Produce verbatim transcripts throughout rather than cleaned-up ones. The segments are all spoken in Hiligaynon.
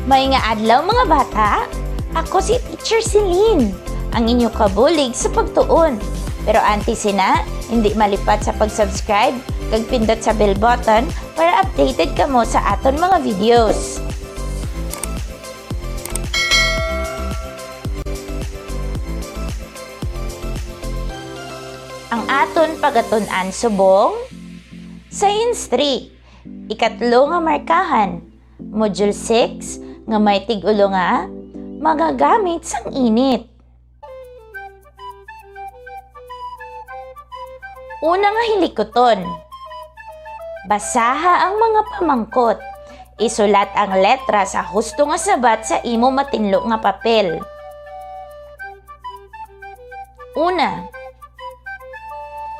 Maayong adlaw, mga bata. Ako si Teacher Celine, ang inyo kabulig sa pagtuon. Pero antes sina, hindi malipat sa pag-subscribe kag pindot sa bell button para updated kamo sa aton mga videos. Ang aton pagatun-an subong, Science three, ikatlo nga markahan, Module six, nga may tig-ulo nga, Mga Gamit sang Init. Una nga hilikuton. Basaha ang mga pamangkot. Isulat ang letra sa husto nga sabat sa imo matinlo nga papel. Una,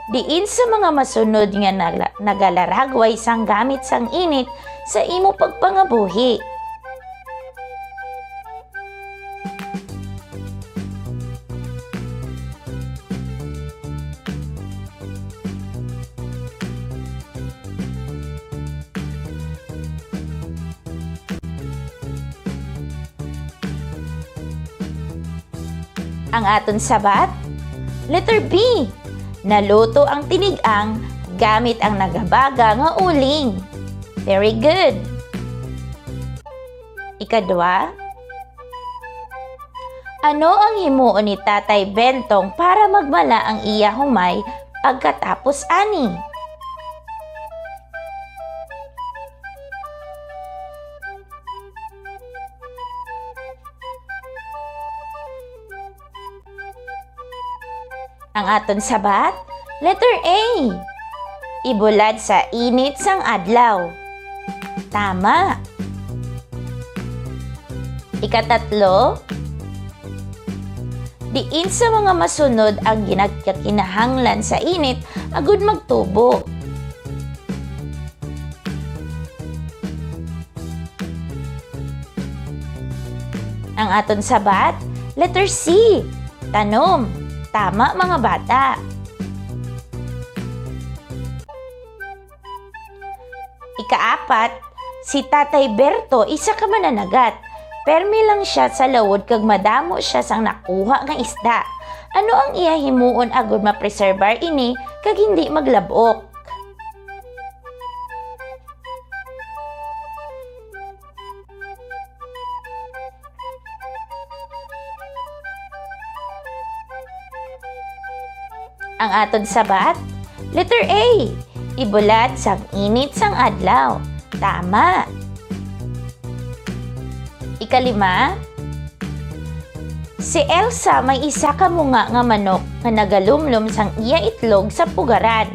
diin sa mga masunod nga nala-, nagalaragway sang gamit sang init sa imo pagpangabuhi? Ang aton sabat? Letter B. Naluto ang tinigang gamit ang nagabaga nga uling. Very good. Ikadwa, ano ang himuon ni Tatay Bentong para magmala ang iya humay pagkatapos ani? Ang aton sabat? Letter A. Ibulad sa init sang adlaw. Tama. Ikatatlo, diin sa mga masunod ang ginagkakinahanglan sa init agud magtubo? Ang aton sabat, letter C, tanom. Tama, mga bata. Ikaapat, si Tatay Berto isa ka mananagat. Permi lang sia sa lawod kag madamo sia sang nakuha nga isda. Ano ang iya himuon agud mapreserbar ini kag hindi maglab-ok? Ang aton sabat? Letter A, ibulad sang init sang adlaw. Tama. Ikalima, si Elsa may isa ka munga nga manok nga nagalumlom sang iya itlog sa pugaran.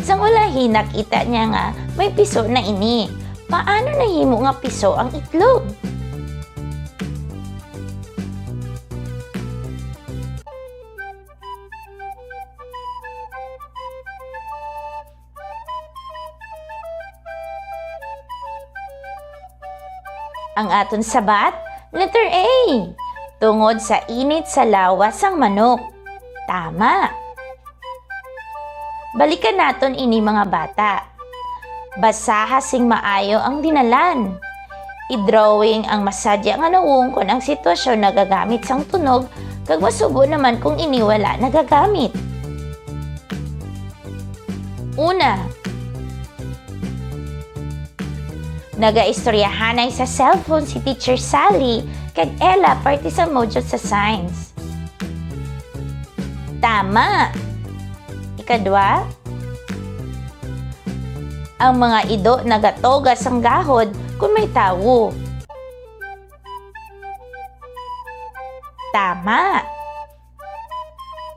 Sang ulahi, nakita niya nga may piso na ini. Paano nahimo nga piso ang itlog? Ang aton sabat, letter A, tungod sa init sa lawas sang manok. Tama. Balikan naton ini, mga bata. Basaha sing maayo ang dinalan. I-drawing ang masadya nga nawong kon ang sitwasyon nagagamit sang tunog, kag masubo naman kung ini wala nagagamit. Una, nagaistoryahanay sa cellphone si Teacher Sally kag Ella parte sa module sa Science. Tama. Ikadwa, ang mga ido nagatoga sang gahod kon may tawo. Tama.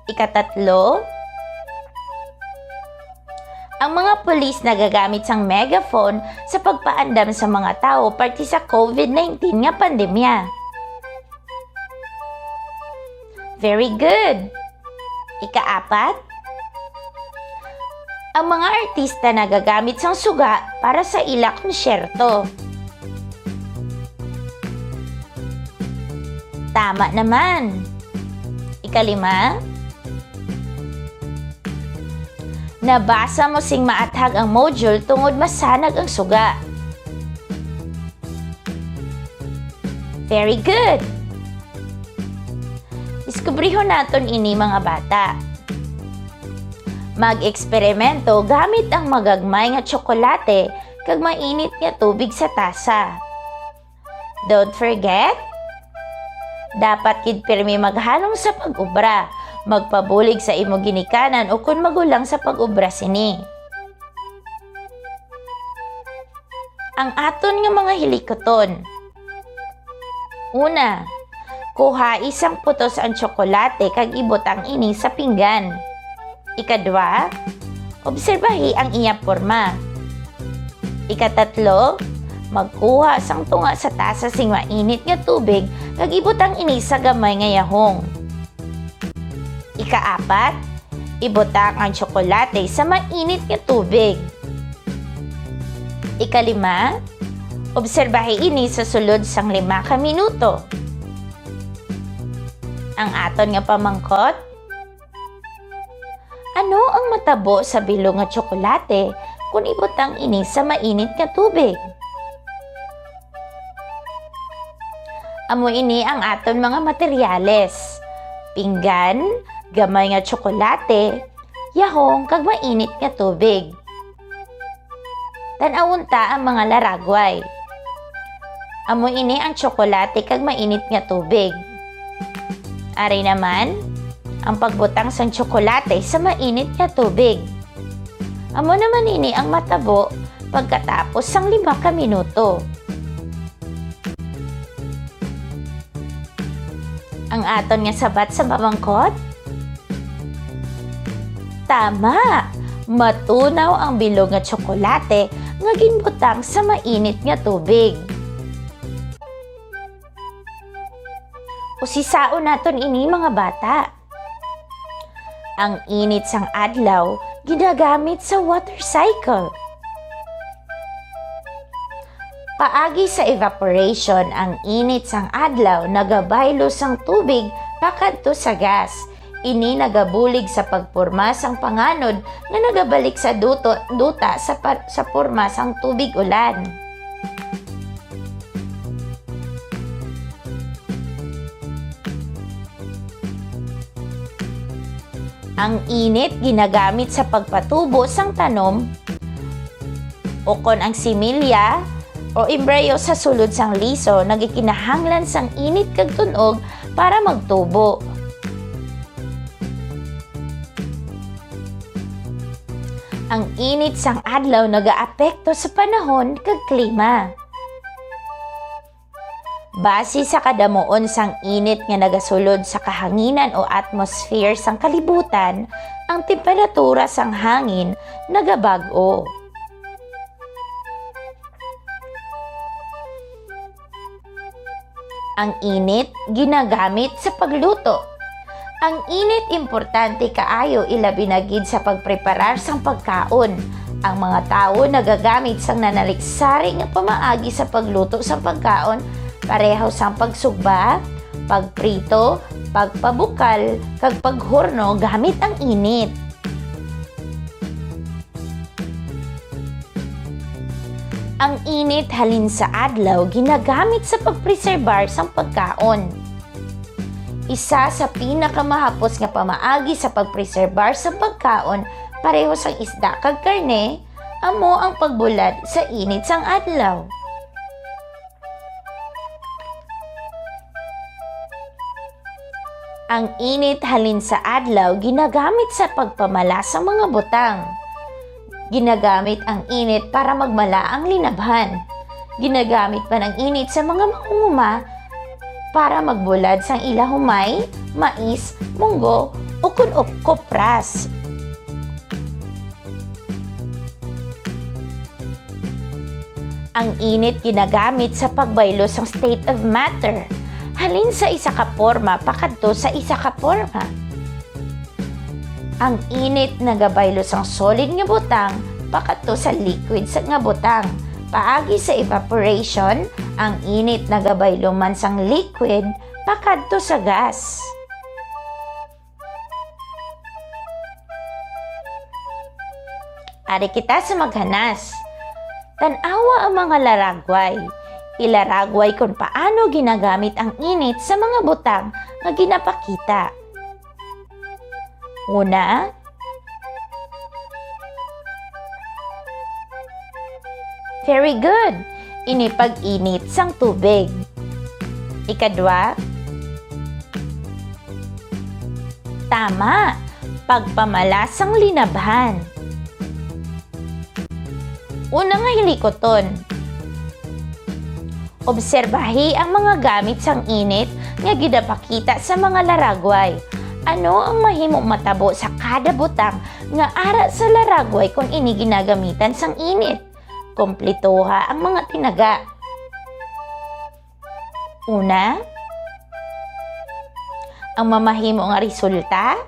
Ikatatlo, ang mga pulis nagagamit sang megaphone sa pagpaandam sa mga tawo parte sa COVID nineteen nga pandemya. Very good. Ikaapat, ang mga artista nagagamit sang suga para sa ila konsyerto. Tama naman. Ikalima, nabasa mo sing maathag ang module tungod masanag ang suga. Very good! Diskubrihon naton ini, mga bata. Mag-eksperimento gamit ang magagmay nga tsokolate kag mainit nga tubig sa tasa. Don't forget, dapat gid pirmi maghalong sa pag-obra, magpabulig sa imo ginikanan o kon magulang sa pag-obra sini. Ang aton nga mga hilikuton. Una, kuhai sang putos ang tsokolate kag ibutang ini sa pinggan. Ikadua, obserbahi ang iya porma. Ikatatlo, magkuha sang tunga sa tasa sing mainit nga tubig kag ibutang ini sa gamay nga yahong. Ikaapat, ibutang ang tsokolate sa mainit nga tubig. Ikalima, obserbahi ini sa sulod sang lima ka minuto. Ang aton nga pamangkot, ano ang matabo sa bilog nga tsokolate kon ibutang ini sa mainit nga tubig? Amo ini ang aton mga materyales: pinggan, gamay nga tsokolate, yahong, kag mainit nga tubig. Tan-awon ta ang mga laragway. Amo ini ang tsokolate kag mainit nga tubig. Ari naman ang pagbutang sang tsokolate sa mainit nga tubig. Amo naman ini ang matabo pagkatapos sang lima ka minuto. Ang aton nga sabat sa pamangkot? Tama! Matunaw ang bilog nga tsokolate nga ginbutang sa mainit nga tubig. Usisaon naton ini, mga bata. Ang init sang adlaw ginagamit sa water cycle. Paagi sa evaporation, ang init sang adlaw nagabaylo sang tubig pakadto sa gas. Ini nagabulig sa pagporma sang panganod nga nagabalik sa duto, duta sa par-, sa porma sang tubig ulan. Ang init ginagamit sa pagpatubo sang tanom, ukon ang similya o embryo sa sulod sang liso nagakinahanglan sang init kag tun-og para magtubo. Ang init sang adlaw nagaapekto sa panahon kag klima. Base sa kadamuon sang init nga nagasulod sa kahanginan o atmosphere sang kalibutan, ang temperatura sang hangin nagabag-o. Ang init ginagamit sa pagluto. Ang init importante kaayo, ilabi na gid sa pagpreparar sang pagkaon. Ang mga tawo nagagamit sang nanaliksari nga pamaagi sa pagluto sang pagkaon, pareho sang pagsugba, pagprito, pagpabukal, kag paghorno gamit ang init. Ang init halin sa adlaw ginagamit sa pagpreserbar sang pagkaon. Isa sa pinakamahapos nga pamaagi sa pagpreserbar sang pagkaon, pareho sang isda kag karne, amo ang pagbulad sa init sang adlaw. Ang init halin sa adlaw ginagamit sa pagpamala sa mga butang. Ginagamit ang init para magmala ang linabhan. Ginagamit man ang init sa mga mangunguma para magbulad sang ila humay, mais, munggo, ukon kopras. Ang init ginagamit sa pagbaylo sang state of matter, halin sa isa ka porma pakadto sa isa ka porma. Ang init nagabaylo sang solid nga butang pakadto sa liquid sa, nga butang. Paagi sa evaporation, ang init nagabaylo man sang liquid pakadto sa gas. Ari kita sa maghanas. Tan-awa ang mga laragway. Ilaragway kon paano ginagamit ang init sa mga butang nga ginapakita. Una, very good. Ini pag-init sang tubig. Ikadwa, tama, pagpamala sang linabhan. Una nga hilikuton. Obserbahi ang mga gamit sang init nga ginapakita sa mga laragway. Ano ang mahimong matabo sa kada butang nga ara sa laragway kon ini ginagamitan sang init? Kumpletoha ang mga tinaga. Una, ang mamahimo nga resulta.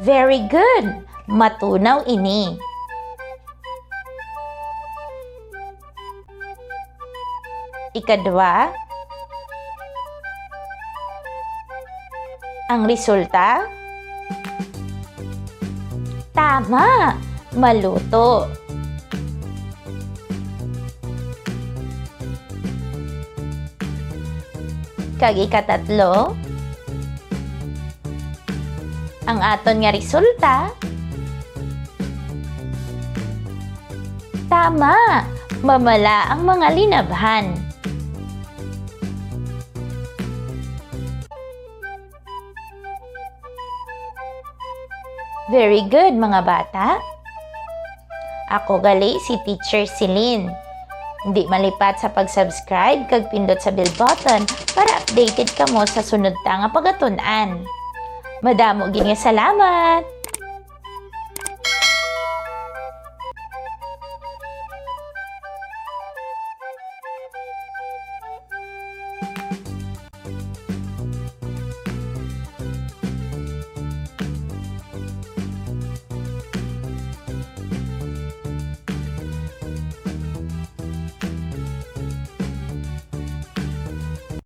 Very good! Matunaw ini. Ikadwa, ang resulta. Tama! Maluto. Kag ikatatlo, ang aton nga resulta. Tama! Mamala ang mga linabhan. Very good, mga bata. Ako gali si Teacher Celine. Hindi malipat sa pag-subscribe kag pindot sa bell button para updated kamo sa sunod ta nga pagatun-an. Madamo gid nga salamat!